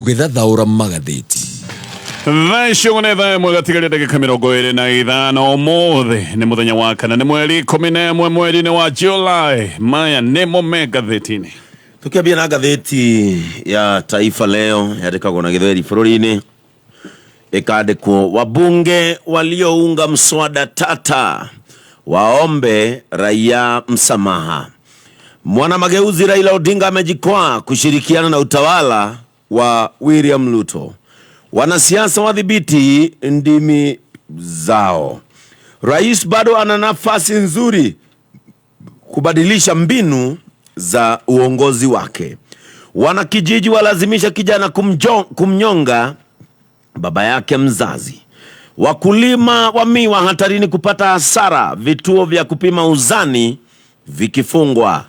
Tũgĩthathaũra magathĩti. Thaa icio nĩ thaa 1 gatigaria ndagĩka 25. Ũmũthĩ nĩ mũthenya wa kana, nĩ mweri 11 mweri-inĩ wa July. Maya nĩmo me ngathĩti-inĩ. Tukiambia na ngathĩti ya Taifa Leo, yandĩkagwo na Gĩthweri bũrũri-inĩ, ĩkandĩkwo wabunge waliounga mswada tata waombe raia msamaha. Mwana mageuzi Raila Odinga amejikwaa kushirikiana na utawala wa William Ruto. Wanasiasa wadhibiti ndimi zao. Rais bado ana nafasi nzuri kubadilisha mbinu za uongozi wake. Wanakijiji walazimisha kijana kumnyonga baba yake mzazi. Wakulima wa miwa hatarini kupata hasara, vituo vya kupima uzani vikifungwa.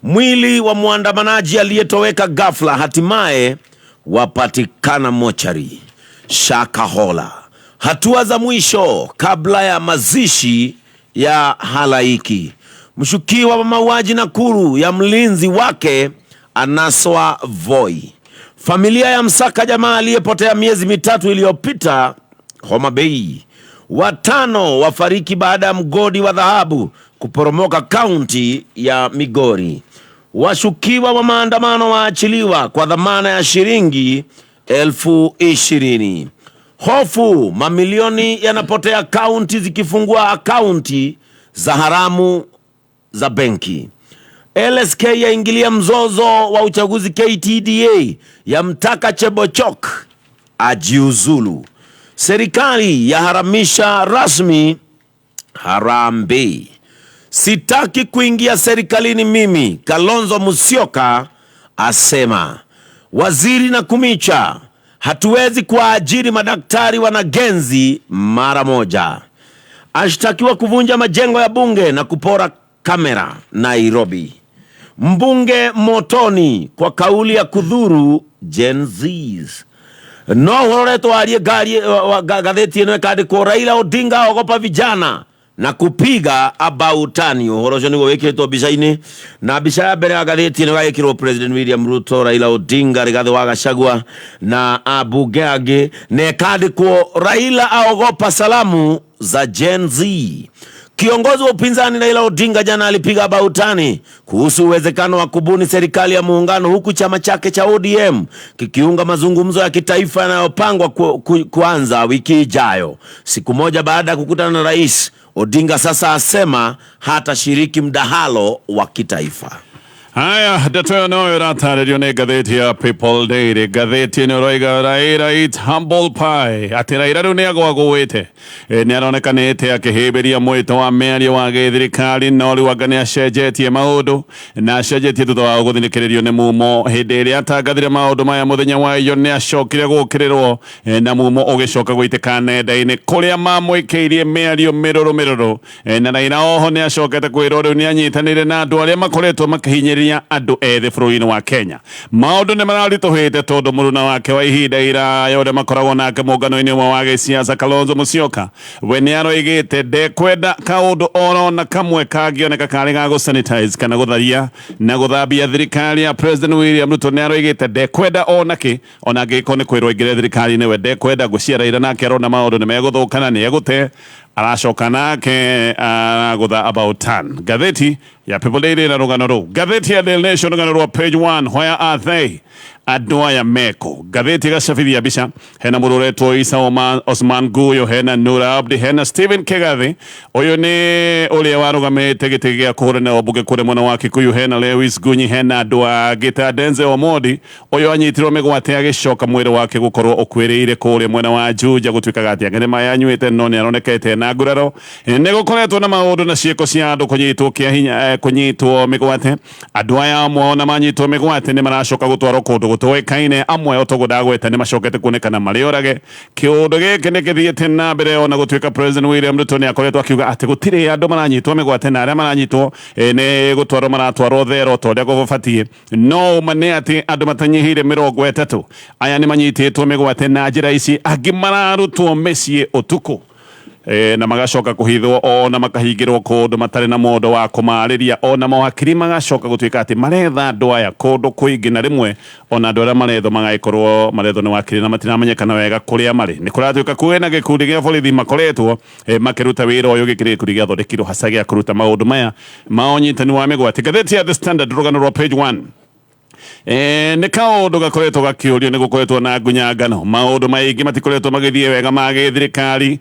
Mwili wa mwandamanaji aliyetoweka ghafla hatimaye wapatikana mochari. Shakahola, hatua za mwisho kabla ya mazishi ya halaiki. Mshukiwa wa mauaji Nakuru ya mlinzi wake anaswa Voi. Familia ya msaka jamaa aliyepotea miezi 3 iliyopita Homa Bay. 5 wafariki baada ya mgodi wa dhahabu kuporomoka kaunti ya Migori. Washukiwa wa maandamano waachiliwa kwa dhamana ya shilingi 20,000. Hofu, mamilioni yanapotea kaunti zikifungua akaunti za haramu za benki. LSK yaingilia mzozo wa uchaguzi KTDA, yamtaka Chebochok ajiuzulu. Serikali yaharamisha rasmi harambee. Sitaki kuingia serikalini mimi, Kalonzo Musyoka asema. Waziri na Kumicha, hatuwezi kuwaajiri madaktari wanagenzi mara moja. Ashtakiwa kuvunja majengo ya bunge na kupora kamera Nairobi. Mbunge motoni kwa kauli ya kudhuru Gen Zs. No uroretwo arie ngari gatheti ĩno ĩkandĩkwo Raila Odinga ogopa vijana na kupiga abautani. Ũhoro ũcio nĩguo wĩkĩrĩtwo mbica-inĩ, na mbica ya mbere ya gatheti ĩno ĩgagĩkĩrwo President William Ruto, Raila Odinga, Rigathi wa Gachagua na ambunge angĩ, na ĩkandĩkwo Raila aogopa salamu za Gen Z. Kiongozi wa upinzani Raila Odinga jana alipiga bautani kuhusu uwezekano wa kubuni serikali ya muungano, huku chama chake cha ODM kikiunga mazungumzo ya kitaifa yanayopangwa kuanza wiki ijayo. Siku moja baada ya kukutana na rais, Odinga sasa asema hatashiriki mdahalo wa kitaifa. Haya, ndeto ĩyo noyo ĩratarĩrio nĩ ngathĩti ya People Daily. Ngathĩti ĩno ĩroiga Raila eat humble pie, atĩ Raila rĩu nĩ agwagũĩte. Nĩ aronekanĩte akĩhĩmbĩria mwĩto wa mĩario wa gĩthirikari, no rĩu anga nĩ acenjetie maũndũ, na acenjetie thutha wa gũthinĩkĩrĩrio nĩ mumo. Hĩndĩ ĩrĩa atangathire maũndũ maya mũthenya wa iyo, nĩ acokire gũkĩrĩrwo, na mumo ũgĩcoka gũitĩka nenda-inĩ kũrĩa mamwĩkĩirie mĩario mĩrũrũ mĩrũrũ. Na Raila oho nĩ acokete kwĩrwo rĩu nĩ anyitanĩire na andũ arĩa makoretwo makĩhinyĩrĩria andũ ethĩ bũrũri-inĩ wa Kenya. Maũndũ nĩ mararitũhĩte tondũ mũruna wake wa ihinda iraya ũrĩa makoragwo nake mũngano-inĩ ũmwe wa gĩsiasa Kalonzo Musyoka, we nĩ aroigĩte ndekwenda kaũndũ oro na kamwe kangĩoneka karĩ ga gũ-sanitize kana gũtharia na gũthambia thirikari ya President William Ruto. Nĩ aroigĩte ndekwenda ona kĩ, ona angĩkorwo nĩ kwĩrwo aingĩre thirikari-inĩ, we ndekwenda. Ngwĩciria Raila nake arona maũndũ nĩ megũthũka na nĩ egũte, aracoka nake aragũtha about turn. Ngathĩti ya People Daily na rũgano rũu. Ngathĩti ya Daily Nation, rũgano rwa page 1, where are they, andũ aya meko. Ngathĩti ĩgacabithia mbica, hena mũndũ ũretwo Isa Osman Guyo, hena Nura Abdi, hena Stephen Kigathi, ũyũ nĩ ũrĩa warũgamĩte gĩtĩ gĩa kũhũranĩra ũmbunge kũrĩa mwena wa Kikuyu, hena Lewis Gunyi, hena andũ angĩ ta Denzel Omondi, ũyũ anyitirwo mĩgwate agĩcoka mwĩrĩ wake gũkorwo ũkuĩrĩire kũrĩa mwena wa Juja. Gũtuĩkaga atĩ angĩ nĩ mayanyuĩte, no nĩ aronekete na nguraro. Nĩ gũkoretwo na maũndũ na ciĩko cia andũ kũnyitwo kĩa hinya, kũnyitwo mĩgwate. Andũ aya amwe ona manyitwo mĩgwate nĩ maracoka gũtwarwo kũndũ gũtoĩkaine, amwe o toguo ndagweta nĩ macokete kuonekana marĩ orage. Kĩũndũ gĩkĩ nĩ kĩthiĩte na mbere ona gũtuĩka President William Ruto nĩ akoretwo akiuga atĩ gũtirĩ andũ maranyitwo mĩgwate, na arĩa maranyitwo nĩ gũtwarwo maratwarwo thero ta ũrĩa gũbatiĩ. No ũma nĩ atĩ andũ matanyihĩire 30 aya nĩ manyitĩtwo mĩgwate na njĩra ici, angĩ mararutwo mĩciĩ ũtukũ. Na magacoka kũhithwo ona makahingĩrwo kũndũ matarĩ na mũndũ wa kũmarĩria, ona mawakiri magacoka gũtuĩka atĩ maretha andũ aya kũndũ kũingĩ, na rĩmwe ona andũ arĩa marethwo magagĩkorwo marethwo nĩ wakiri na matiramenyekana wega kũrĩa marĩ. Nĩ kũratuĩka kwĩna gĩkundi gĩa borithi makoretwo makĩruta wĩra ũyũ. Gĩkĩ nĩ gĩkundi gĩathondekirwo haca gĩa kũruta maũndũ maya ma ũnyitani wa mĩgwate. Ngathĩti ya The Standard, rũgano rwa page 1. Nĩ kaũndũ gakoretwo gakĩũrio, nĩ gũkoretwo na ngunyangano, maũndũ maingĩ matikoretwo magĩthiĩ wega ma gĩthirikari,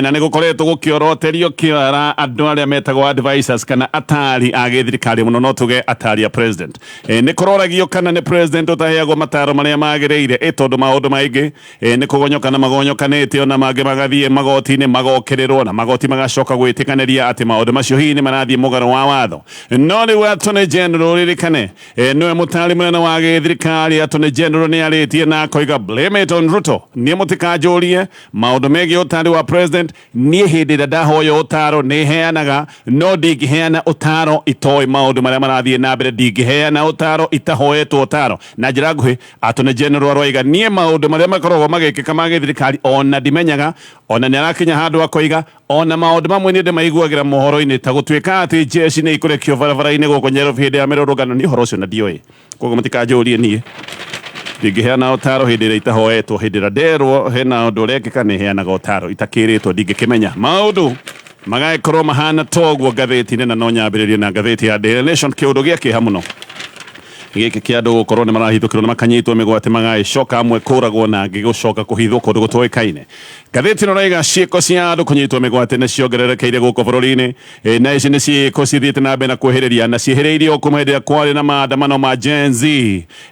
na nĩ gũkoretwo gũkĩoroterio kĩara andũ arĩa metagwo advisors kana atari a gĩthirikari, mũno no tuge atari a president. Nĩ kũroragio kana nĩ president ũtaheagwo mataro marĩa magĩrĩire, tondũ maũndũ maingĩ nĩ kũgonyokana magonyokanĩte, ona mangĩ magathiĩ magoti-inĩ magokĩrĩrwo, na magoti magacoka gwĩtĩkanĩria atĩ maũndũ macio hihi nĩ marathiĩ mũgarũ wa watho. No rĩu Attorney General, ririkane, nĩwe mũtari mũnene wa gĩthirikari, Attorney General nĩ arĩtie na akoiga, "Blame it on Ruto, niĩ mũtikanjũrie maũndũ megiĩ ũtari wa president. Niĩ hĩndĩ ĩrĩa ndahoya ũtaro nĩ heanaga, no ndingĩheana ũtaro itoĩ maũndũ marĩa marathiĩ na mbere, ndingĩheana ũtaro itahoetwo ũtaro." Na njĩra nguhĩ, Attorney General aroiga, niĩ maũndũ marĩa makoragwo magĩkĩka ma gĩthirikari ona ndimenyaga. Ona nĩ arakinya handũ akoiga ona maũndũ mamwe nĩ ndĩmaiguagĩra mohoro-inĩ, ta gũtuĩka atĩ jeshi nĩ ikũrekio barabara-inĩ gũkũ Nairobi hĩndĩ ya mĩrũrũngano, nĩ ũhoro ũcio na ndioĩ, koguo mũtikanjũrie, niĩ ndingĩheana ũtaro hĩndĩ ĩrĩa itahoetwo. Hĩndĩ ĩrĩa nderwo hena ũndũ ũrekĩka, nĩ heanaga ũtaro, itakĩrĩtwo ndingĩkĩmenya. Maũndũ magagĩkorwo mahana toguo ngathĩti-inĩ, na no nyambĩrĩrie na ngathĩti ya Daily Nation. Kĩũndũ gĩa kĩeha mũno gĩkĩ kĩa andũ gũkorwo nĩ marahithũkĩrwo na makanyitwo mĩgwate, magagĩcoka amwe kũragwo na angĩ gũcoka kũhithwo kũndũ gũtoĩkaine. Ngathĩti ĩno raiga ciĩko cia andũ kũnyitwo mĩgwate nĩ ciongererekeire gũkũ bũrũri-inĩ. Na ici nĩ ciĩko cithiĩte na mbere na kwĩhĩrĩria na ciĩhĩrĩirio kuma hĩndĩ ĩrĩa kwarĩ na maandamano ma Gen Z.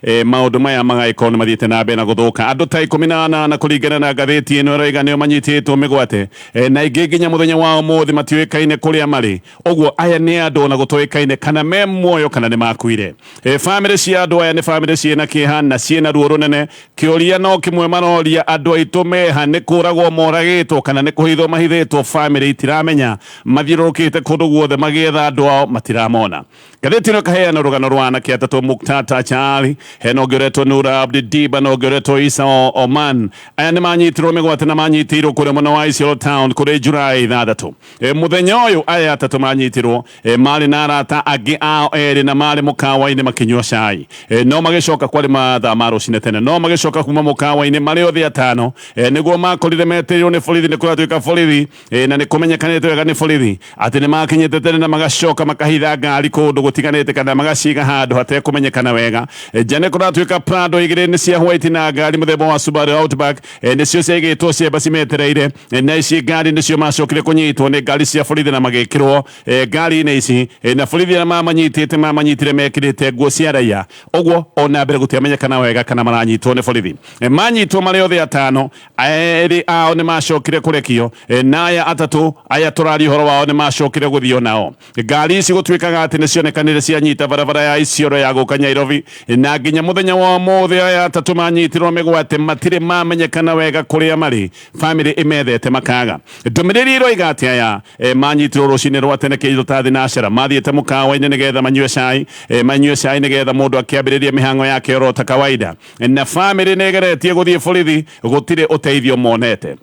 Maũndũ maya magagĩkorwo nĩ mathiĩte na mbere na gũthũka. Andũ ta 18, kũringana na ngathĩti ĩno ĩroiga, nĩo manyitĩtwo mĩgwate, na ingĩ nginya mũthenya wa ũmũthĩ matiũĩkaine kũrĩa marĩ. Ũguo aya nĩ andũ ona gũtoĩkaine kana me muoyo kana nĩ makuire. Bamĩrĩ cia andũ aya nĩ bamĩrĩ ciĩna kĩeha na ciĩna ruo rũnene. Kĩũria no kĩmwe maroria, andũ aitũ meha? Nĩ kũragwo moragĩtwo kana nĩ kũhithwo mahithĩtwo? Bamĩrĩ itiramenya, mathiũrũrũkĩte kũndũ guothe magĩetha andũ ao, matiramona. Ngathĩti ĩno ĩkaheana rũgano rwa anake atatũ, Muktata Chali, hena ũngĩ ũretwo Nura Abdi Diba na ũngĩ ũretwo Isa Oman. Aya nĩ manyitirwo mĩgwate na manyitĩirwo kũrĩa mwena wa Isiolo town kũrĩ July 6. Mũthenya ũyũ aya atatũ manyitirwo, marĩ na arata angĩ ao erĩ na marĩ mũkawa-inĩ makĩnyua cai. No magĩcoka kwarĩ mathaa ma rũcinĩ tene, no magĩcoka kuma mũkawa-inĩ marĩ othe atano, nĩguo makorire metĩirwo nĩ borithi. Nĩ kũratuĩka borithi, na nĩ kũmenyekanĩte wega nĩ borithi atĩ nĩ makinyĩte tene na magacoka makahitha ngari kũndũ gũtiganĩte kana magaciga handũ hatekũmenyekana wega. Nja nĩ kũratuĩka Prado igĩrĩ nĩ cia white na ngari mũthemba wa Subaru Outback, nĩcio ciaigĩtwo ciemba cimetereire. Na ici ngari nĩcio macokire kũnyitwo nĩ ngari cia borithi na magĩkĩrwo ngari-inĩ ici. Na borithi arĩa mamanyitĩte mamanyitire mekĩrĩte nguo cia raia, ũguo ona mbere gũtiamenyekana wega kana maranyitwo nĩ borithi. Manyitwo marĩ othe atano, erĩ ao nĩ macokire kũrekio, na aya atatũ aya tũraria ũhoro wao nĩ macokire gũthiĩ nao. Ngari ici gũtuĩkaga atĩ nĩ cionekanire cianyita barabara ya Isiolo ya gũka Nairobi, na nginya mũthenya wa ũmũthĩ aya atatũ manyitirwo mĩgwate matirĩ mamenyekana wega kũrĩa marĩ. Bamĩrĩ ĩmethete makaga. Ndũmĩrĩri ĩroiga atĩ aya manyitirwo rũcinĩ rwa tene kĩndũ ta thinacera, mathiĩte mũkawa-inĩ nĩgetha manyue cai, manyue cai nĩgetha mũndũ akĩambĩrĩria mĩhang'o yake oro ta kawaida. Na bamĩrĩ nĩ ĩgeretie gũthiĩ borithi, gũtirĩ ũteithio monete.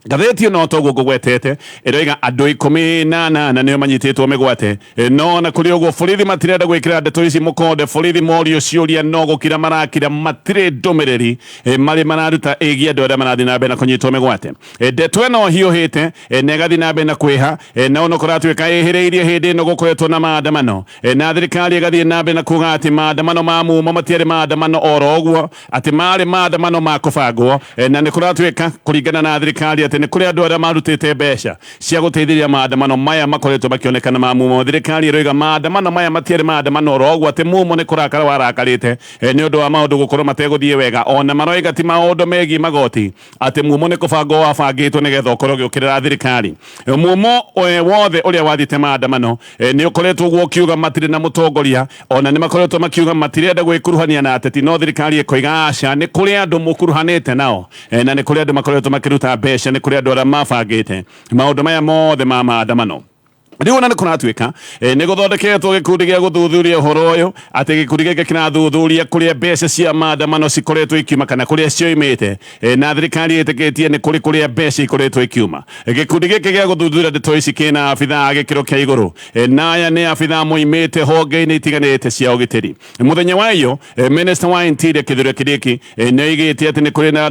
Ngathĩti ĩno toguo ngũgwetete ĩroiga andũ 18 nĩo manyitĩtwo mĩgwate. No ona kũrĩ ũguo borithi matirenda gwĩkĩra ndeto ici mũkonde. Borithi morio ciũria no gũkira marakira, matirĩ ndũmĩrĩri marĩ mararuta ĩgiĩ andũ arĩa marathiĩ na mbere na kũnyitwo mĩgwate. Ndeto ĩno hiũhĩte, na ĩgathiĩ na mbere na kwĩha, na ono kũratuĩka ĩhĩrĩirie hĩndĩ ĩno gũkoretwo na maandamano, na thirikari ĩgathiĩ na mbere na kuga atĩ maandamano ma mumo matiarĩ maandamano oro ũguo, atĩ marĩ maandamano ma kũbangwo. Na nĩ kũratuĩka kũringana na thirikari atĩ nĩ kũrĩ andũ arĩa marutĩte mbeca cia gũteithĩrĩria maandamano maya makoretwo makĩonekana ma mumo. Thirikari ĩroiga maandamano maya matiarĩ maandamano oro ũguo, atĩ mumo nĩ kũrakara warakarĩte, nĩ ũndũ wa maũndũ gũkorwo mategũthiĩ wega. Ona maroiga ti maũndũ megiĩ magoti, atĩ mumo nĩ kũbangwo wabangĩtwo nĩgetha ũkorwo ũgĩũkĩrĩra thirikari. Mumo wothe ũrĩa wathiĩte maandamano nĩ ũkoretwo ũguo ũkiuga matirĩ na mũtongoria, ona nĩ makoretwo makiuga matirenda gwĩkuruhania na ateti, no thirikari ĩkoiga aca, nĩ kũrĩ andũ mũkuruhanĩte nao, na nĩ kũrĩ andũ makoretwo makĩruta mbeca, nĩ kũrĩ andũ arĩa mabangĩte maũndũ maya mothe ma maandamano. Rĩu ona nĩ kũratuĩka nĩ gũthondeketwo gĩkundi gĩa gũthuthuria ũhoro ũyũ, atĩ gĩkundi gĩkĩ kĩrathuthuria kũrĩa mbeca cia maandamano cikoretwo ikiuma kana kũrĩa cioimĩte, na thirikari ĩtĩkĩtie nĩ kũrĩ kũrĩa mbeca ikoretwo ikiuma. Gĩkundi gĩkĩ gĩa gũthuthuria ndeto ici kĩna abithaa a gĩkĩro kĩa igũrũ, na aya nĩ abithaa moimĩte honge-inĩ itiganĩte cia ũgitĩri. Mũthenya wa iyo, Minister wa Interior Kithure Kindiki nĩ oigĩte atĩ nĩ kũrĩ na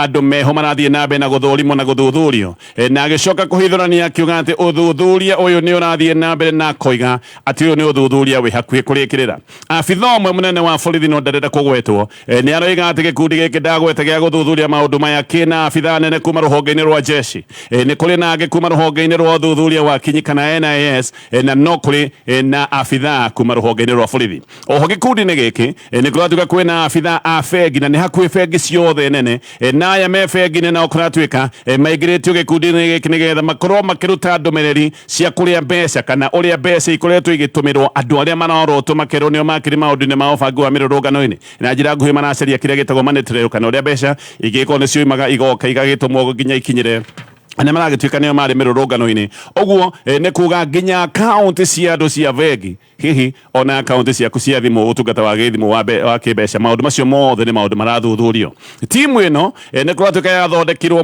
andũ meho marathiĩ na mbere na gũthũrimwo na gũthuthurio. Na agĩcoka kũhithũrania akiuga atĩ ũthuthuria ũyũ nĩ ũrathiĩ na mbere na akoiga atĩ ũyũ nĩ ũthuthuria wĩ hakuhĩ kũrĩkĩrĩra. Abitha ũmwe mũnene wa borithi no ndarenda kũgwetwo nĩ aroiga atĩ gĩkundi gĩkĩ ndagweta gĩa gũthuthuria maũndũ maya kĩna abitha anene kuma rũhonge-inĩ rwa jeshi, nĩ kũrĩ na angĩ kuma rũhonge-inĩ rwa ũthuthuria wa kinyi kana NIS, na no kũrĩ na abitha kuma rũhonge-inĩ rwa borithi. Oho gĩkundi-inĩ gĩkĩ nĩ kũratuĩka kwĩna abitha a bengi na nĩ hakuhĩ bengi ciothe nene, na aya me bengi-inĩ nao kũratuĩka maingĩrĩtio gĩkundi-inĩ gĩkĩ nĩgetha makorwo makĩruta ndũmĩrĩri cia kũrĩa mbeca kana ũrĩa mbeca ikoretwo igĩtũmĩrwo andũ arĩa marorotwo makerwo nĩo makĩrĩ maũndũ-inĩ ma ũbangi wa mĩrũrũngano-inĩ. Na njĩra nguhĩ maracaria kĩrĩa gĩtagwo money trail kana ũrĩa mbeca ingĩgĩkorwo nĩ cioimaga igoka igagĩtũmwo nginya ikinyĩre arĩa maragĩtuĩka nĩo marĩ mĩrũrũngano-inĩ. Ũguo nĩ kuga nginya akaunti cia andũ cia bengi, hihi ona akaunti ciaku cia thimũ, ũtungata wa gĩthimũ wa kĩmbeca, maũndũ macio mothe nĩ maũndũ marathuthurio. Timu ĩno nĩ kũratuĩka yathondekirwo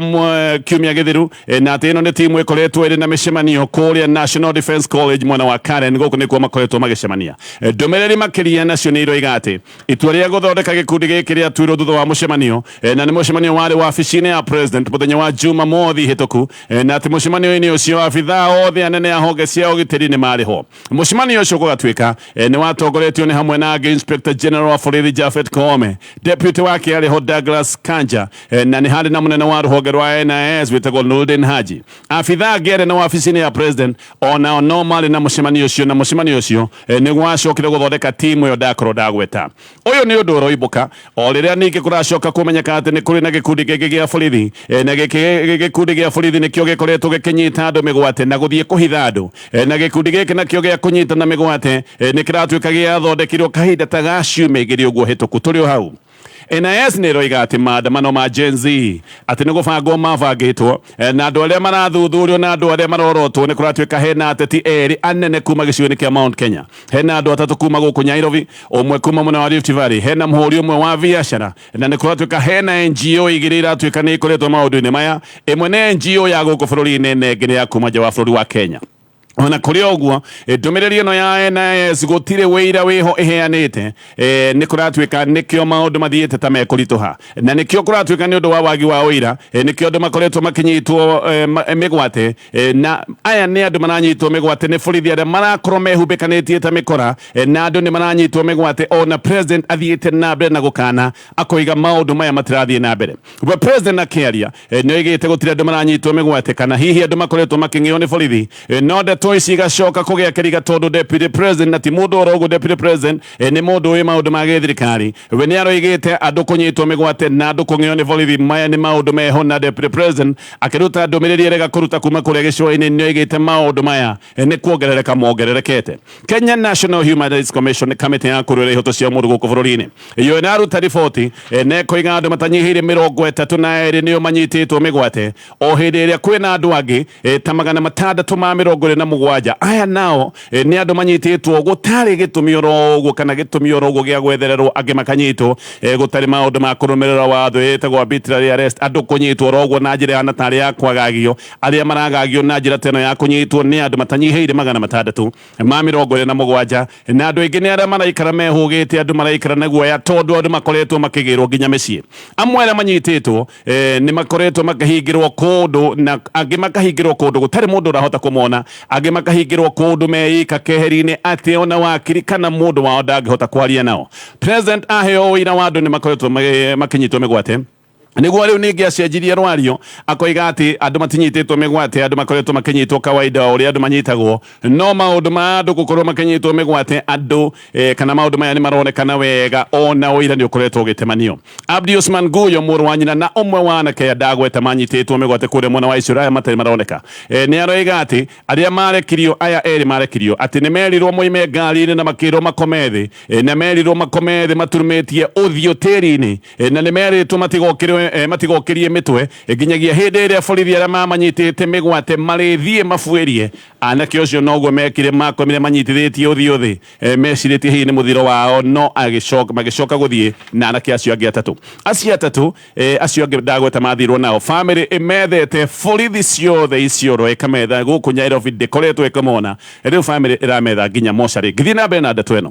kiumia gĩthiru, na atĩ ĩno nĩ timu ĩkoretwo ĩrĩ na mĩcemanio kũrĩa National Defence College mwena wa Karen. Gũkũ nĩkuo makoretwo magĩcemania. Ndũmĩrĩri makĩria nacio nĩ iroiga atĩ itua rĩa gũthondeka gĩkundi gĩkĩ rĩatuirwo thutha wa mũcemanio, na nĩ mũcemanio warĩ wabici-inĩ ya president mũthenya wa Jumamothi hĩtũku, na atĩ mũcemanio-inĩ ũcio abithaa othe anene a honge cia ũgitĩri nĩ marĩ ho. Mũcemanio ũcio gũgatuĩka nĩ watongoretio nĩ hamwe na angĩ Inspector General wa borithi Japhet Koome, deputy wake arĩ ho Douglas Kanja, na nĩ harĩ na mũnene wa rũhonge rwa NIS wĩtagwo Nurdin Haji. Abithaa angĩ anene wabici-inĩ ya president onao no marĩ na mũcemanio ũcio, na mũcemanio ũcio nĩguo wacokire gũthondeka timu ĩyo ndakorwo ndagweta. Ũyũ nĩ ũndũ ũroimbũka o rĩrĩa ningĩ kũracoka kũmenyeka atĩ nĩ kũrĩ na gĩkundi kĩngĩ gĩa borithi, na gĩkĩ gĩkundi gĩa borithi nĩkĩo gĩkoretwo gĩkĩnyita andũ mĩgwate na gũthiĩ kũhitha andũ, na gĩkundi gĩkĩ nakĩo gĩa kũnyitana mĩgwate nĩ kĩratuĩka gĩathondekirwo kahinda ta ga ciumia igĩrĩ ũguo hĩtũku. Tũrĩ o hau, NIS nĩ ĩroiga atĩ maandamano ma Gen Z atĩ nĩ gũbangwo mabangĩtwo, na andũ arĩa marathuthurio na andũ arĩa marorotwo nĩ kũratuĩka hena ateti erĩ anene kuma gĩcigo-inĩ kĩa Mount Kenya, hena andũ atatũ kuma gũkũ Nyairobi, ũmwe kuma mwena wa Rift Valley, hena mũhũri ũmwe wa biacara, na nĩ kũratuĩka hena NGO igĩrĩ iratuĩka nĩ ikoretwo maũndũ-inĩ maya, ĩmwe nĩ NGO ya gũkũ bũrũri-inĩ na ĩngĩ nĩ ya kuma nja wa bũrũri wa Kenya. Ona kũrĩ ũguo, ndũmĩrĩri ĩno ya NIS gũtirĩ wĩira wĩho ĩheanĩte, nĩ kũratuĩka nĩkĩo maũndũ mathiĩte ta mekũritũha, na nĩkĩo kũratuĩka nĩ ũndũ wa wagi wa ũira, nĩkĩo andũ makoretwo makĩnyitwo mĩgwate, na aya nĩ andũ maranyitwo mĩgwate nĩ borithi arĩa marakorwo mehumbĩkanĩtie ta mĩkora, na andũ nĩ maranyitwo mĩgwate ona president athiĩte na mbere na gũkana akoiga maũndũ maya matirathiĩ na mbere. We president akĩaria nĩ oigĩte gũtirĩ andũ maranyitwo mĩgwate kana hihi andũ makoretwo makĩng'ĩo nĩ borithi, no ndeto ici igacoka kũgĩa kĩriga tondũ deputy president, na ti mũndũ oro ũguo, deputy president nĩ mũndũ ũĩ maũndũ ma gĩthirikari, we nĩ aroigĩte andũ kũnyitwo mĩgwate na andũ kũng'ĩo nĩ borithi maya nĩ maũndũ meho, na deputy president akĩruta ndũmĩrĩri ĩrega kũruta kuma kũrĩa gĩcũa-inĩ nĩ oigĩte maũndũ maya nĩ kuongerereka mongererekete. Kenya National Human Rights Commission nĩ kamĩtĩ ya kũrũĩra ihoto cia mũndũ gũkũ bũrũri-inĩ yo ĩraruta riboti na ĩkoiga andũ matanyihĩire 32 nĩo manyitĩtwo mĩgwate o hĩndĩ ĩrĩa kwĩna andũ angĩ ta 627. Aya nao nĩ andũ manyitĩtwo gũtarĩ gĩtũmi oro ũguo kana gĩtũmi oro ũguo gĩa gwethererwo, angĩ makanyitwo gũtarĩ maũndũ ma kũrũmĩrĩra watho ĩtagwo arbitrary arrest, andũ kũnyitwo oro ũguo na njĩra ya tarĩ ya kwagagio. Arĩa maragagio na njĩra ta ĩno ya kũnyitwo nĩ andũ matanyihĩire 627, na andũ aingĩ nĩ arĩa maraikara mehũgĩte, andũ maraikara na guoya tondũ andũ makoretwo makĩgĩrwo nginya mĩciĩ. Amwe arĩa manyitĩtwo nĩ makoretwo makĩhingĩrwo kũndũ, na angĩ makahingĩrwo kũndũ gũtarĩ mũndũ ũrahota kũmona, angĩ makahingĩrwo kũndũ meika keheri-inĩ atĩ ona wakiri kana mũndũ wao ndangĩhota kwaria nao. President aheo ũira wa andũ nĩ makoretwo makĩnyitwo mĩgwate, nĩguo rĩu ningĩ acenjirie rwario akoiga atĩ andũ matinyitĩtwo mĩgwate, andũ makoretwo makĩnyitwo kawaida o ũrĩa andũ manyitagwo, no maũndũ ma andũ gũkorwo makĩnyitwo mĩgwate andũ kana maũndũ maya nĩ maronekana wega ona ũira nĩ ũkoretwo ũgĩtemanio. Abdi Osman Guyo mũrũ wa nyina na ũmwe wa anake aya ndagweta manyitĩtwo mĩgwate kũrĩa mwena wa Isiolo aya matarĩ maroneka, nĩ aroiga atĩ arĩa marekirio, aya erĩ marekirio atĩ nĩ merirwo moime ngari-inĩ na makĩrwo makome thĩ, na merirwo makome thĩ maturumĩtie ũthiũ tĩri-inĩ, na nĩ merĩtwo matigokĩrĩo matigokĩrie mĩtwe nginyagia hĩndĩ ĩrĩa borithi arĩa mamanyitĩte mĩgwate marĩthiĩ mabuĩrie. Anake ũcio noguo mekire, makomire manyitithĩtie ũthiũ thĩ, mecirĩtie hihi nĩ mũthiro wao, no agĩcoka magĩcoka gũthiĩ na anake acio angĩ atatũ. Acio atatũ, acio angĩ ndagweta mathirwo nao. Famĩlĩ ĩmethete borithi ciothe Isiolo, ĩkametha gũkũ Nairobi, ndĩkoretwo ĩkamona. Rĩu famĩlĩ ĩrametha nginya mocarĩ. Ngĩthiĩ na mbere na ndeto ĩno,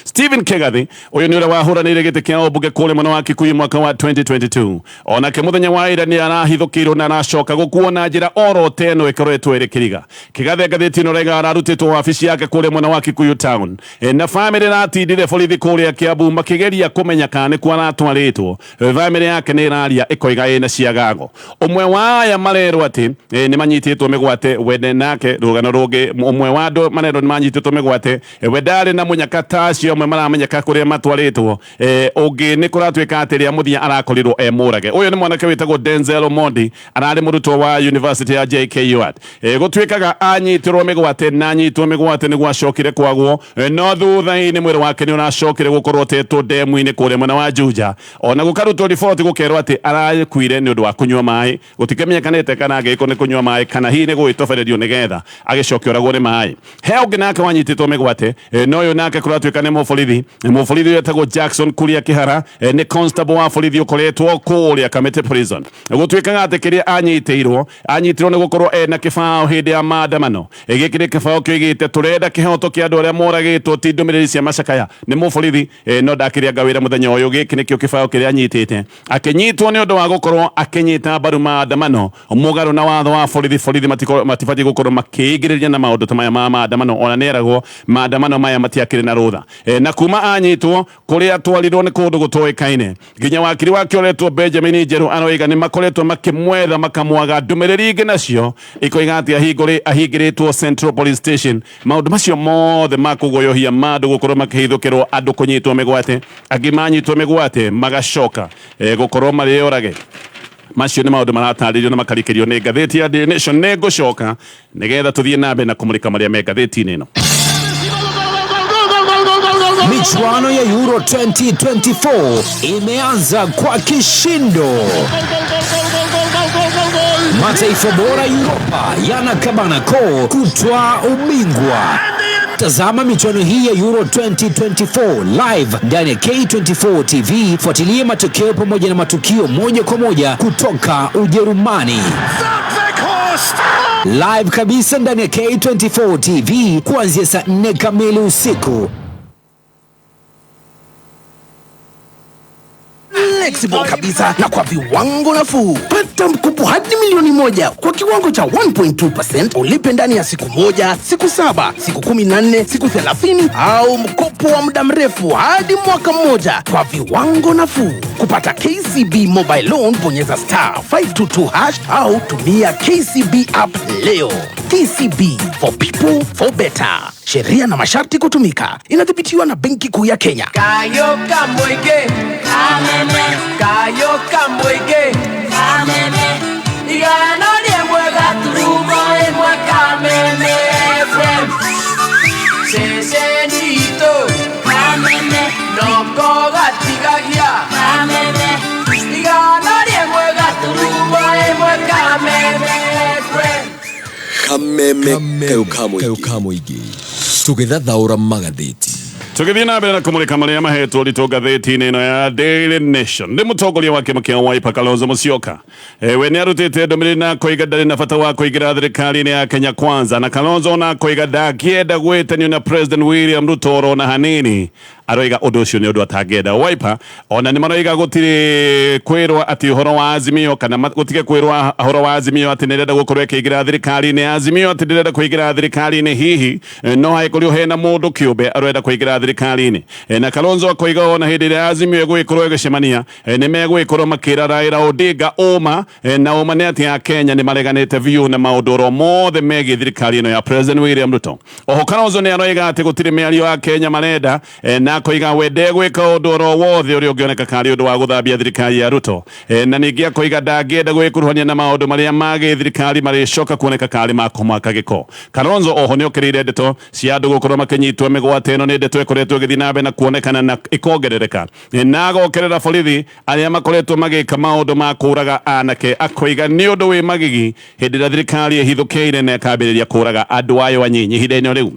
Stephen Kigathi ũyũ nĩ ũrĩa wahũranĩire gĩtĩ kĩa ũmbunge kũrĩa mwena wa Kikuyu mwaka wa 2022. Onake mũthenya wa ira nĩ arahithũkĩirwo na aracoka gũkuo na njĩra oro ta ĩno ĩkoretwo ĩrĩ kĩriga. Kigathi ngathĩti ĩno raiga ararutĩtwo wabici yake kũrĩa mwena wa Kikuyu town, na famĩlĩ ĩratindire borithi kũrĩa Kiambu makĩgeria kũmenya kana nĩkuo aratwarĩtwo. Famĩlĩ yake nĩ ĩraria ĩkoiga ĩna ciagago. Ũmwe wa aya marerwo atĩ nĩ manyitĩtwo mĩgwate wene nake rũgano rũngĩ, ũmwe wa andũ marerwo nĩ manyitĩtwo mĩgwate we ndarĩ na mũnyaka ta acio amwe maramenyeka kũrĩa matwarĩtwo. Ũngĩ nĩ kũratuĩka atĩ rĩa mũthia arakorirwo e mũrage. Ũyũ nĩ mwanake wĩtagwo Denzel Omondi, ararĩ mũrutwo wa University ya JKUAT. Gũtuĩkaga anyitirwo mĩgwate na anyitwo mĩgwate nĩguo acokire kwagwo, no thutha-inĩ mwĩrĩ wake nĩ ũracokire gũkorwo ũtetwo ndemu-inĩ kũrĩa mwena wa Juja. Ona gũkarutwo riboti gũkerwo atĩ arakuire nĩ ũndũ wa kũnyua maĩ. Gũtikĩmenyekanĩte kana angĩgĩkorwo nĩ kũnyua maĩ kana hihi nĩ gũgĩtobererio nĩgetha agĩcoke oragwo nĩ maĩ. He ũngĩ nake wanyitĩtwo mĩgwate, no ũyũ nake kũratuĩka nĩ mũborithi. Mũborithi ũyũ etagwo Jackson Kuria Kĩhara, nĩ constable wa borithi ũkoretwo kũrĩa Kamiti Prison. Gũtuĩkaga atĩ kĩrĩa anyitĩirwo, anyitirwo nĩ gũkorwo ena kĩbaũ hĩndĩ ya maandamano. Gĩkĩ nĩ kĩbaũ kĩoigĩte tũrenda kĩhoto kĩa andũ arĩa moragĩtwo, ti ndũmĩrĩri cia macakaya. Nĩ mũborithi, no ndakĩrĩanga wĩra mũthenya ũyũ. Gĩkĩ nĩkĩo kĩbaũ kĩrĩa anyitĩte. Akĩnyitwo nĩ ũndũ wa gũkorwo akĩnyita mbaru maandamano mũgarũ na watho wa borithi. Borithi matibatiĩ gũkorwo makĩingĩrĩria na maũndũ ta maya ma maandamano, ona nĩeragwo maandamano maya matiakĩrĩ na rũtha. Na kuma anyitwo kũrĩa atwarirwo nĩ kũndũ gũtoĩkaine, nginya wakiri wake ũretwo Benjamin Njeru aroiga nĩ makoretwo makĩmwetha makamwaga. Ndũmĩrĩri ingĩ nacio ikoiga atĩ ahingĩrĩtwo Central Police Station. Maũndũ macio mothe ma kũgoyohia ma andũ gũkorwo makĩhithũkĩrwo, andũ kũnyitwo mĩgwate, angĩ manyitwo mĩgwate magacoka gũkorwo marĩ orage, macio nĩ maũndũ maratarĩrio na makarikĩrio nĩ ngathĩti ya Daily Nation. Nĩ ngũcoka nĩgetha tũthiĩ na mbere na kũmũrĩka marĩa me ngathĩti-inĩ ĩno. Michuano ya Euro 2024 imeanza kwa kishindo. Mataifa bora Europa yanakabana koo kutwaa ubingwa. Tazama michuano hii ya Euro 2024 live ndani ya K24 TV. Fuatilia matokeo pamoja na matukio moja kwa moja kutoka Ujerumani. Live kabisa ndani ya K24 TV kuanzia saa 4 kamili usiku. Flexible kabisa na kwa viwango nafuu. Pata mkopo hadi 1 milioni kwa kiwango cha 1.2%, ulipe ndani ya siku 1, siku 7, siku 14, siku 30 au mkopo wa muda mrefu hadi mwaka mmoja kwa viwango nafuu. Kupata KCB Mobile Loan, bonyeza *522# au tumia KCB app leo. KCB, for people, for better. Sheria na masharti kutumika. Inadhibitiwa na Benki Kuu ya Kenya. Kayo Kamboige, Kayo Kamboige, Igana rĩmwe gaturumo ĩmwe Kameme FM, ceceni itũ noko gatigagia, 101.1 Kameme FM. Kameme kayo ka mũingĩ tũgĩthathaũra magathĩti. Tũgĩthiĩ na mbere na kũmũrĩka marĩa mahetwo ũritũ ngathĩti-inĩ ĩno ya Daily Nation, nĩ mũtongoria wa kĩama kĩa Wiper Kalonzo Musyoka. We nĩ arutĩte ndũmĩrĩri na koiga ndarĩ na bata wa kũingĩra thirikari-inĩ ya Kenya Kwanza, na Kalonzo ona koiga ndangĩenda gwĩtanio na President William Ruto oro na hanini. Aroiga ũndũ ũcio nĩ ũndũ atangĩenda. Wiper ona nĩ maroiga gũtirĩ kwĩrwo atĩ ũhoro wa Azimio kana gũtige kwĩrwo ũhoro wa Azimio atĩ nĩrenda gũkorwo ĩkĩingĩra thirikari-inĩ. Azimio atĩ ndĩrenda kũingĩra thirikari-inĩ, hihi no hagĩkorirwo hena mũndũ kĩũmbe arenda kũingĩra thirikari-inĩ. Na Kalonzo akoiga ona hĩndĩ ĩrĩa Azimio ĩgũgĩkorwo ĩgĩcemania, nĩ megũgĩkorwo makĩra Raila Odinga ũma, na ũma nĩ atĩ Akenya nĩ mareganĩte biũ na maũndũ oro mothe megiĩ thirikari ĩno ya President William Ruto. Oho Kalonzo nĩ aroiga atĩ gũtirĩ mĩario ya Kenya marenda, na akoiga we ndegwĩka ũndũ oro wothe ũrĩa ũngĩoneka karĩ ũndũ wa gũthambia thirikari ya Ruto. Na ningĩ akoiga ndangĩenda gwĩkuruhania na maũndũ marĩa ma gĩthirikari marĩcoka kuoneka karĩ ma kũmaka gĩko. Kalonzo oho nĩokĩrĩire ndeto cia andũ gũkorwo makĩnyitwo mĩgwate. Ĩno nĩ ndeto ĩkoretwo ĩgĩthiĩ na mbere na kuonekana na ĩkongerereka. Na agokerera borithi arĩa makoretwo magĩka maũndũ ma kũraga anake, akoiga nĩ ũndũ wĩ magigi hĩndĩ ĩrĩa thirikari ĩhithũkĩire na ĩkambĩrĩria kũraga andũ ayo anyinyi. Ihinda-inĩ rĩu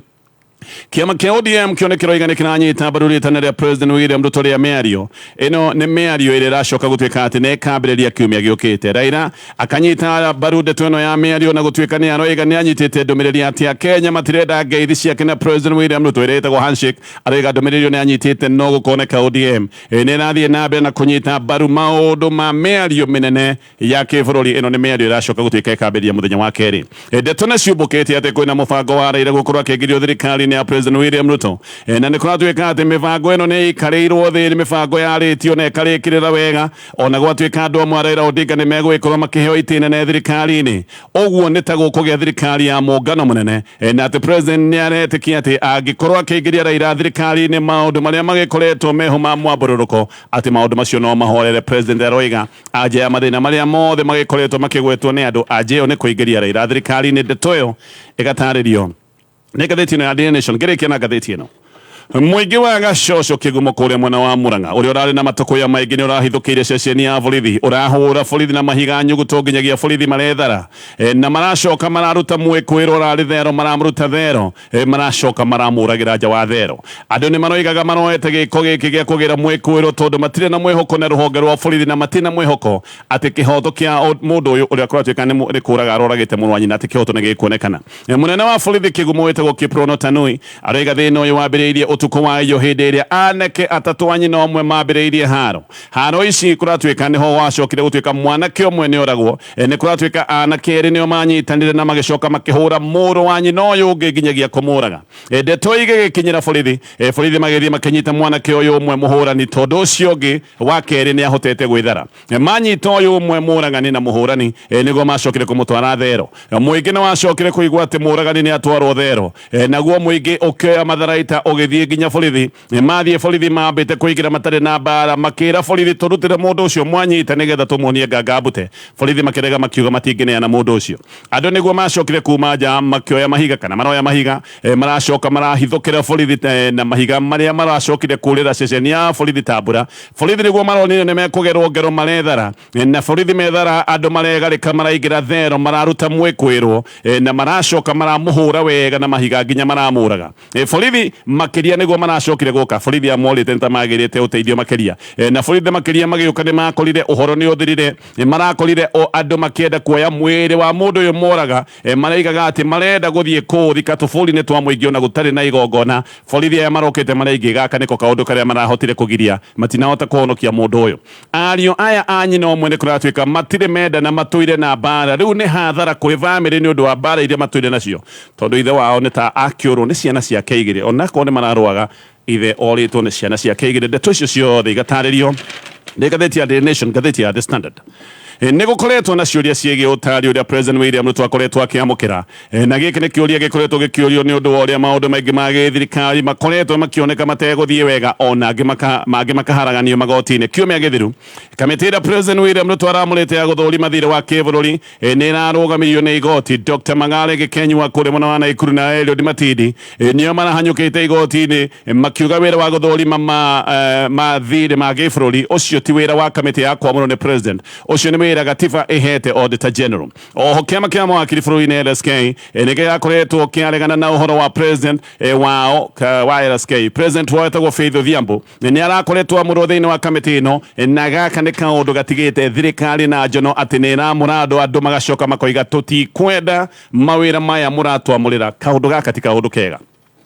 kĩama kĩa ODM kĩo nĩ kĩroiga nĩ kĩranyita mbaru rĩtana rĩa President William Ruto rĩa mĩario. Ĩno nĩ mĩario ĩrĩa ĩracoka gũtuĩka atĩ nĩ ĩkambĩrĩria kiumia gĩũkĩte. Raila akanyita mbaru ndeto ĩno ya mĩario na gũtuĩka nĩ aroiga nĩ anyitĩte ndũmĩrĩri atĩ Akenya matirenda ngeithi ciake na President William Ruto ĩrĩa ĩtagwo handshake. Aroiga ndũmĩrĩri ĩyo nĩ anyitĩte, no gũkoneka ODM nĩ ĩrathiĩ na mbere na kũnyita mbaru maũndũ ma mĩario mĩnene ya kĩbũrũri. Ĩno nĩ mĩario ĩracoka gũtuĩka ĩkambĩrĩria mũthenya wa kerĩ. Ndeto nĩ ciũmbũkĩte atĩ kwĩna mũbango wa Raila gũkorwo akĩingĩrio thirikari-inĩ ya President William Ruto. Na nĩ kũratuĩka atĩ mĩbango ĩno nĩ ĩikarĩirwo thĩ, nĩ mĩbango yarĩtio na ĩkarĩkĩrĩra wega, ona gwatuĩka andũ amwe a Raila Odinga nĩ megũgĩkorwo makĩheo itĩ nene thirikari-inĩ. Ũguo nĩ ta gũkũgĩa thirikari ya mũngano mũnene. Na atĩ president nĩ aretĩkia atĩ angĩkorwo akĩingĩria Raila thirikari-inĩ, maũndũ marĩa magĩkoretwo meho ma mwambũrũrũko, atĩ maũndũ macio no mahorere. President aroiga anja ya mathĩna marĩa mothe magĩkoretwo makĩgwetwo nĩ andũ, anja ĩyo nĩ kũingĩria Raila thirikari-inĩ. Ndeto ĩyo ĩgatarĩrio nĩ ngathĩti ĩno ya Daily Nation. Ngĩrĩkia na ngathĩti ĩno, mũingĩ wa Gacoco Kĩgumo kũrĩa mwena wa Murang'a ũrĩa ũrarĩ na matũkũya maingĩ nĩ ũrahithũkĩire ceceni ya borithi, ũrahũra borithi na mahiga nyuguto nginyagia borithi marethara. Na maracoka mararuta mwĩkũĩrwo ũrarĩ thero, maramũruta thero, maracoka maramũragĩra nja wa thero. Andũ nĩ maroigaga maroete gĩko gĩkĩ gĩa kũgĩra mwĩkũĩrwo tondũ matirĩ na mwĩhoko na rũhonge rwa borithi, na matirĩ na mwĩhoko atĩ kĩhoto kĩa mũndũ ũyũ ũrĩa kũratuĩka nĩ kũraga aroragĩte mũrũ wa nyina, atĩ kĩhoto nĩ gĩkuonekana. Mũnene wa borithi Kĩgumo wĩtagwo Kiprono Tanui aroiga thĩna ũyũ wambĩrĩirie ũtukũ wa iyo hĩndĩ ĩrĩa anake atatũ a nyina ũmwe mambĩrĩirie haro. Haro ici kũratuĩka nĩho gwacokire gũtuĩka mwanake ũmwe nĩ oragwo. Nĩ kũratuĩka anake erĩ nĩo manyitanire na magĩcoka makĩhũra mũrũ wa nyina ũyũ ũngĩ nginyagia kũmũraga. Ndeto igĩgĩkinyĩra borithi. Borithi magĩthiĩ makĩnyita mwanake ũyũ ũmwe mũhũrani, tondũ ũcio ũngĩ wa kerĩ nĩ ahotete gwĩthara. Manyita ũyũ ũmwe mũragani na mũhũrani, nĩguo macokire kũmũtwara thero. Mũingĩ nĩ wacokire kũigua atĩ mũragani nĩ atwarwo thero. Naguo mũingĩ ũkĩoya matharaita ũgĩthiĩ nginya borithi. Mathiĩ borithi mambĩte kũingĩra matarĩ na mbara, makĩra borithi, "Tũrutĩre mũndũ ũcio mwanyita nĩgetha tũmuonie nganga mbute." Borithi makĩrega, makiuga matingĩneana mũndũ ũcio. Andũ nĩguo macokire kuma nja makĩoya mahiga kana maroya mahiga, maracoka marahithũkĩra borithi na mahiga marĩa maracokire kũrĩra ceceni ya borithi ta mbura. Borithi nĩguo maronire nĩ mekũgerwo ngero, marethara. Na borithi methara, andũ maregarĩka, maraingĩra thero, mararuta mwĩkwĩrwo, na maracoka maramũhũra wega na mahiga nginya maramũraga. Borithi makĩria nĩguo maracokire gũka. Borithi amorĩte nĩ ta magĩrĩte ũteithio makĩria. Na borithi makĩria magĩũka nĩ makorire ũhoro nĩ ũthirire. Marakorire o andũ makĩenda kuoya mwĩrĩ wa mũndũ ũyũ moraga. Maraigaga atĩ marenda gũthiĩ kũũthika tũbũri-inĩ twa mũingĩ ona gũtarĩ na igongona. Borithi aya marokĩte maraingĩ, gaka nĩko kaũndũ karĩa marahotire kũgiria, matinahota kũhonokia mũndũ ũyũ. Ariũ aya a nyina ũmwe nĩ kũratuĩka matirĩ menda na matũire na mbara. Rĩu nĩ hathara kũrĩ bamĩrĩ nĩ ũndũ wa mbara iria matũire nacio, tondũ ithe wao nĩ ta akĩũrwo nĩ ciana ciake igĩrĩ. Onakorwo nĩ mararũaga, ithe orĩtwo nĩ ciana ciake igĩrĩ. Ndeto icio ciothe igatarĩrio nĩ ngathĩti ya Daily Nation. Ngathĩti ya The Standard, nĩ gũkoretwo na ciũria ciĩgiĩ ũtari ũrĩa President William Ruto akoretwo akĩamũkĩra. Na gĩkĩ nĩ kĩũria gĩkoretwo gĩkĩũrio nĩ ũndũ wa ũrĩa maũndũ maingĩ ma gĩthirikari makoretwo makĩoneka mategũthiĩ wega, ona angĩ mangĩ makaharaganio magoti-inĩ. Kiumia gĩthiru, kamĩtĩ ĩrĩa President William Ruto aramũrĩte ya gũthũrima thirĩ wa kĩbũrũri nĩ ĩrarũgamirio nĩ igoti. Dr Mang'are Gĩkenyua kũrĩa mwena wa Naikuru na Eliud Matindi nĩo marahanyũkĩte igoti-inĩ makiuga wĩra wa gũthũrima ma thirĩ ma gĩbũrũri ũcio ti wĩra wa kamĩtĩ ya kwamũrwo nĩ president, ũcio nĩ wĩra gatiba ĩhete Auditor General. Oho kĩama kĩa mawakiri bũrũri-inĩ LSK nĩ gĩakoretwo kĩaregana na ũhoro wa president wao wa LSK. President wao etagwo Faith Odhiambo nĩ arakoretwo amũrwo thĩinĩ wa kamĩtĩ ĩno, na gaka nĩ kaũndũ gatigĩte thirikari na njono atĩ nĩ ĩramũra andũ, andũ magacoka makoiga, "Tũtikwenda mawĩra maya mũratwamũrĩra." Kaũndũ gaka ti kaũndũ kega.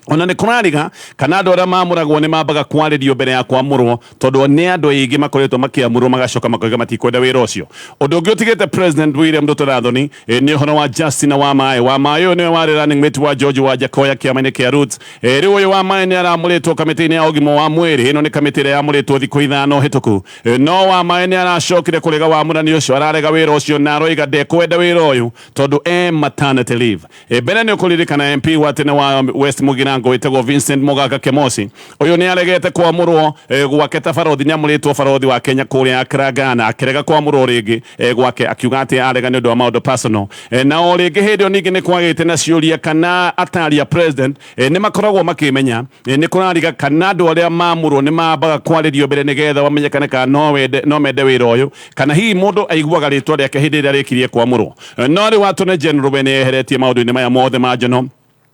Ona nĩ kũrariga kana andũ arĩa mamũragwo nĩ mambaga kwarĩrio mbere ya kwamũrwo, tondũ nĩ andũ aingĩ makoretwo makĩamũrwo magacoka makoiga matikwenda wĩra ũcio. Ũndũ ũngĩ ũtigĩte President William Ruto na thoni nĩ ũhoro wa Justin Wamae. Wamae ũyũ nĩwe warĩ running mate wa George Wajackoyah kĩama-inĩ kĩa Roots. Rĩu ũyũ Wamae nĩ aramũrĩtwo kamĩtĩ-inĩ ya ũgima wa mwĩrĩ. Ĩno nĩ kamĩtĩ ĩrĩa yamũrĩtwo thikũ 5 hĩtũku. No Wamae nĩ aracokire kũrega wamũrani ũcio, ararega wĩra ũcio na aroiga ndekwenda wĩra ũyũ tondũ e maternity leave. Mbere nĩ ũkũririkana MP wa tene wa West Mugirango Onyango wĩtagwo Vincent Mogaka Kemosi. Ũyũ nĩ aregete kwamũrwo gwake ta barothi, nĩ amũrĩtwo barothi wa Kenya kũrĩa Accra, Ghana, akĩrega kwamũrwo rĩngĩ gwake, akiuga atĩ arega nĩ ũndũ wa maũndũ personal. Na o rĩngĩ hĩndĩ ĩyo ningĩ nĩ kwagĩte na ciũria kana atari a president nĩ makoragwo makĩmenya, nĩ kũrariga kana andũ arĩa mamũrwo nĩ mambaga kwarĩrio mbere nĩgetha bamenyekane kana no wende no mende wĩra ũyũ, kana hihi mũndũ aiguaga rĩtwa rĩake hĩndĩ ĩrĩa arĩkirie kwamũrwo. No rĩu Attorney General we nĩ eheretie maũndũ-inĩ maya mothe ma njono,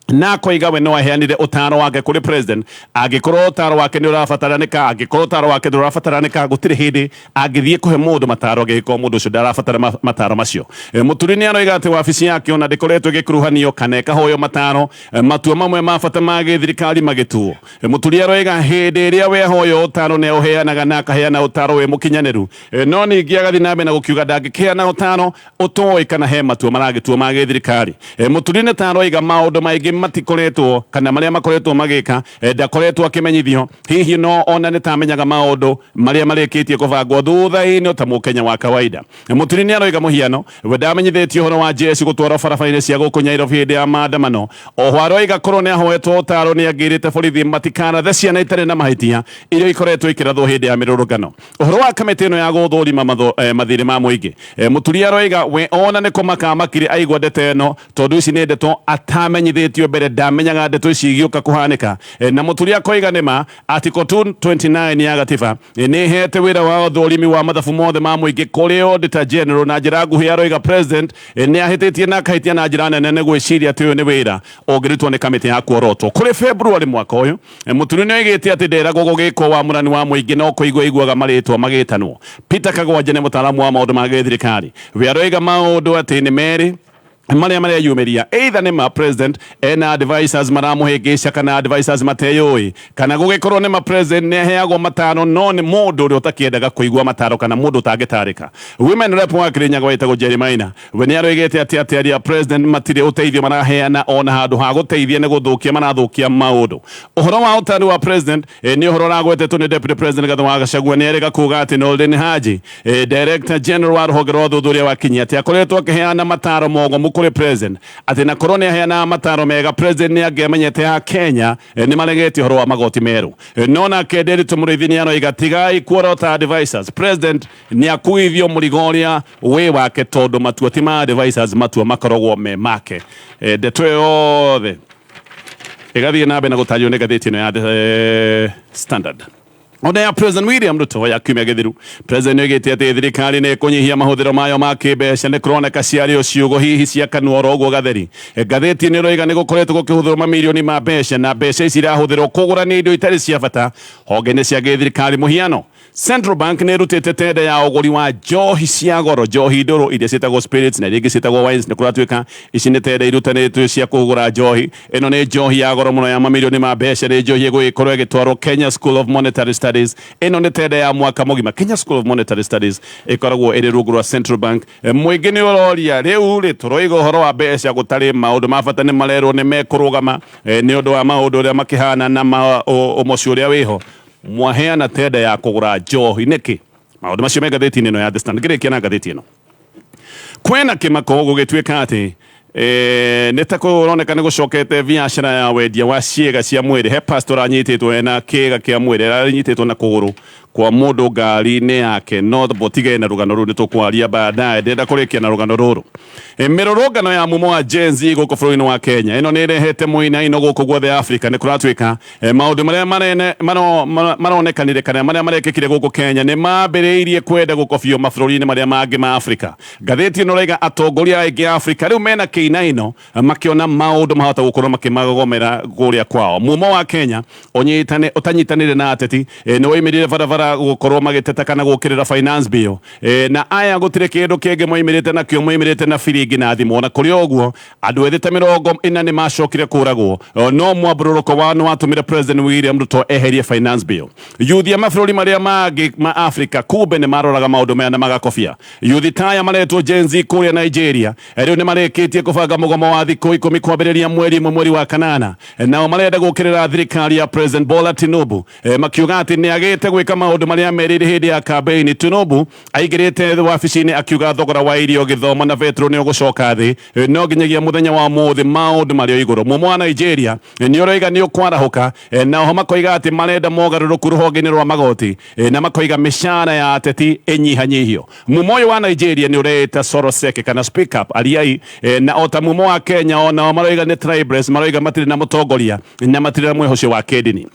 na akoiga we no aheanire ũtaro wake kũrĩ president angĩkorwo ũtaro wake nĩ ũrabataranĩka. Angĩkorwo ũtaro wake ndũrabataranĩka, gũtirĩ hĩndĩ angĩthiĩ kũhe mũndũ mataro angĩkorwo mũndũ ũcio ndarabatara mataro macio. Mũturi nĩ aroiga atĩ wabici yake ona ndĩkoretwo ĩgĩkuruhanio kana ĩkahoywo mataro matua mamwe ma bata ma gĩthirikari magĩtuo. Mũturi aroiga hĩndĩ ĩrĩa we ahoywo ũtaro nĩ ũheanaga na akaheana ũtaro wĩ mũkinyanĩru. No ningĩ agathiĩ na mbere na gũkiuga ndangĩkĩheana ũtaro ũtoĩ kana he matua maragĩtuo ma gĩthirikari. Mũturi nĩ ta aroiga maũndũ maingĩ matikoretwo kana marĩa makoretwo magĩka, ndakoretwo akĩmenyithio, hihi no ona nĩ tamenyaga maũndũ marĩa marĩkĩtie kũbangwo thutha-inĩ ta mũkenya wa kawaida. Mũturi nĩ aroiga mũhiano we ndamenyithĩtio ũhoro wa jeshi gũtwarwo barabara-inĩ cia gũkũ Nairobi hĩndĩ ya maandamano. Oho aroiga korwo nĩ ahoetwo ũtaro nĩ angĩrĩte borithi matikarathe ciana itarĩ na mahĩtia iria ikoretwo ikĩrathwo hĩndĩ ya mĩrũrũngano. Ũhoro wa kamĩtĩ ĩno ya gũthũrima mathirĩ ma mũingĩ, Mũturi aroiga we ona nĩ kũmaka makire aigua ndeto ĩno, tondũ ici nĩ ndeto atamenyithĩtio mbere, ndamenyaga ndeto ici igĩũka kũhanĩka. Na Mũturi akoiga nĩma Article 229 ya gatiba nĩ ĩhete wĩra wa ũthũrimi wa mathabu mothe ma mũingĩ kũrĩ Auditor General. Na njĩra nguhĩ aroiga president nĩ ahĩtĩtie na akahĩtia na njĩra nene nĩ gwĩciria atĩ ũyũ nĩ wĩra ũngĩrutwo nĩ kamĩtĩ ya kuorotwo. Kũrĩ February mwaka ũyũ, Mũturi nĩ oigĩte atĩ nderagwo gũgĩkwo wamũrani wa mũingĩ, no kũigua aiguaga marĩtwa magĩtanwo. Peter Kagwanja nĩ mũtaaramu wa maũndũ ma gĩthirikari. We aroiga maũndũ atĩ nĩ merĩ marĩa mareyumĩria, either nĩ ma president ena advisors maramũhĩngĩca kana advisors mateyũĩ, kana gũgĩkorwo nĩ ma president nĩ aheagwo mataro no nĩ mũndũ ũrĩa ũtakĩendaga kũigua mataro kana mũndũ ũtangĩtarĩka. Women rep wa Kirinyaga wĩtagwo Jerry Maina we nĩ aroigĩte atĩ atĩaria president matirĩ ũteithio maraheana, ona handũ ha gũteithia nĩ gũthũkia marathũkia maũndũ. Ũhoro wa ũtari wa president nĩ ũhoro ũragwetetwo nĩ deputy president Gathu wa Gachagua. Nĩ erĩga kuga atĩ Noordin Haji, director general wa rũhonge rwa ũthuthuria wa kinyi, atĩ akoretwo akĩheana mataro mogomu kũrĩ president, atĩ na korwo nĩ aheanaga mataro mega, president nĩ angĩamenyete a Kenya nĩ maregete ũhoro wa magoti merũ. No nake Nderitu Mũrĩithi nĩ aroiga tigai kuorota advisors, president nĩ akuithio mũrigo ũrĩa wĩ wake, tondũ matua ti ma advisors, matua makoragwo me make. Ndeto ĩyo yothe ĩgathiĩ na mbere na gũtario nĩ ngathĩti ĩno ya The Standard. Ona ya President William Ruto ya kiumia gĩthiru, President nĩoigĩte atĩ thirikari nĩ ĩkũnyihia mahũthĩro mayo ma kĩmbeca. Nĩ kũroneka ciarĩ o ciugo hihi cia kanua oro ũguo gatheri. Ngathĩti nĩ ĩroiga nĩ gũkoretwo gũkĩhũthĩrwo mamirioni ma mbeca, na mbeca ici irahũthĩrwo kũgũrania indo itarĩ cia bata honge-inĩ cia gĩthirikari. Mũhiano, Central Bank nĩ ĩrutĩte tenda ya ũgũri wa njohi cia goro, njohi ndũrũ iria ciĩtagwo spirits na iria ingĩ ciĩtagwo wines. Nĩ kũratuĩka ici nĩ tenda irutanĩtio cia kũgũra njohi. Ĩno nĩ njohi ya goro mũno ya mamirioni ma mbeca, nĩ njohi ĩgũgĩkorwo ĩgĩtwarwo Kenya School of Monetary Studies. Ĩno nĩ tenda ya mwaka mũgima. Kenya School of Monetary Studies ĩkoragwo ĩrĩ rungu rwa Central Bank. Mũingĩ nĩ ũroria rĩu rĩ, tũroiga ũhoro wa mbeca gũtarĩ maũndũ ma bata nĩ marerwo nĩ mekũrũgama nĩ ũndũ wa maũndũ ũrĩa makĩhana na ũmoci ũrĩa wĩho, mwaheana tenda ya kũgũra njohi nĩkĩ? Maũndũ macio me ngathĩti-inĩ ĩno ya The Standard. Ngĩrĩkia na ngathĩti ĩno, kwĩna kĩmako gũgĩtuĩka atĩ nĩ ta kũroneka nĩ gũcokete biacara ya wendia wa ciĩga cia mwĩrĩ. He pastor anyitĩtwo ena kĩga kĩa mwĩrĩ, aranyitĩtwo na kũgũrũ kwa mũndũ ngari-inĩ yake. No botige na rũgano rũu, nĩ tũkwaria baadaye, ndĩrenda kũrĩkia na rũgano rũrũ. Mĩrũrũngano ya mumo wa Gen Z gũkũ bũrũri-inĩ wa Kenya ĩno nĩ ĩrehete mũinaino gũkũ guothe Afrika. Nĩ kũratuĩka maũndũ marĩa marene maronekanire kana marĩa marekĩkire gũkũ Kenya nĩ mambĩrĩirie kwenda gũkobio mabũrũri-inĩ marĩa mangĩ ma Afrika. Ngathĩti ĩno ĩraiga atongoria aingĩ a Afrika rĩu mena kĩinaino makĩona maũndũ mahota gũkorwo makĩmagomera kũrĩa kwao. Mumo wa Kenya ũnyitane ũtanyitanĩire na ateti nĩ woimĩrire barabara gũkorwo magĩteta kana gũkĩrĩra finance bill. Na aya gũtirĩ kĩndũ kĩngĩ moimĩrĩte nakĩo, moimĩrĩte na biringi na thimũ. Ona kũrĩ ũguo, andũ ethĩ ta 40 nĩ macokire kũragwo, no mwambũrũrũko wao nĩ watũmire President William Ruto eherie finance bill. Yuthi a mabũrũri marĩa mangĩ ma Afrika kumbe nĩ maroraga maũndũ maya na magakobia. Yuthi taya maretwo Gen Z kũrĩa Nigeria rĩu nĩ marĩkĩtie kũbanga mũgomo wa thikũ 10 kwambĩrĩria mweri 1 mweri wa kanana. Nao marenda gũkĩrĩra thirikari ya President Bola Tinubu, makiuga atĩ nĩ agĩte gwĩka maũndũ. Maũndũ marĩa merĩire hĩndĩ ya kambeini. Tinubu aingĩrĩte wabici-inĩ akiuga thogora wa irio, gĩthomo na betro nĩ ũgũcoka thĩ, no nginyagia mũthenya wa ũmũthĩ maũndũ marĩ o igũrũ. Mumo wa Nigeria nĩ ũroiga nĩ ũkwarahũka, na oho makoiga atĩ marenda mogarũrũku rũhonge-inĩ rwa magoti, na makoiga mĩcara ya ateti ĩnyihanyihio. Mumo ũyũ wa Nigeria nĩ ũreĩta Soroseke kana Speak Up Ariai, na o ta mumo wa Kenya onao maroiga nĩ tribeless, maroiga matirĩ na mũtongoria na matirĩ na mwĩhocio wa kĩndini.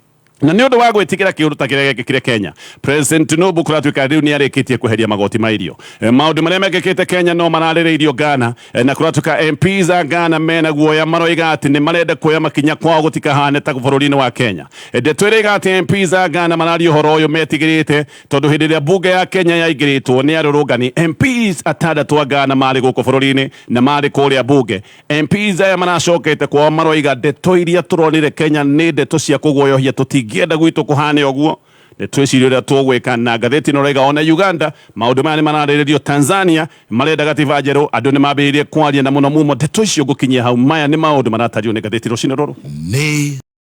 Na nĩ ũndũ wa gwĩtigĩra kĩũndũ ta kĩrĩa gĩekĩkire Kenya, President Tinubu kũratuĩka rĩu nĩ arĩkĩtie kweheria magoti ma irio. Maũndũ marĩa mekĩkĩte Kenya no mararĩrĩirio Ghana, na kũratuĩka MPs a Ghana mena guoya, maroiga atĩ nĩ marenda kuoya makinya kwao gũtikahane ta bũrũri-inĩ wa Kenya. Ndeto ĩroiga atĩ MPs a Ghana mararia ũhoro ũyũ metigĩrĩte tondũ hĩndĩ ĩrĩa mbunge ya Kenya yaingĩrĩtwo nĩ arũrũngani, MPs atandatũ a Ghana marĩ gũkũ bũrũri-inĩ na marĩ kũrĩa mbunge. MPs aya maracokete kwao maroiga ndeto iria tũronire Kenya nĩ ndeto cia kũguoyohia, tũtingĩenda gwitũ kũhane ũguo, nĩ twĩcirie ũrĩa tũgwĩka. Na ngathĩti ĩno ĩroiga ona Uganda maũndũ maya nĩ mararĩrĩrio, Tanzania marenda gatiba njerũ, andũ nĩ mambĩrĩirie kwaria na mũno mumo. Ndeto icio ngũkinyia hau, maya nĩ maũndũ maratario nĩ ngathĩti rũcinĩ rũrũ. Nĩ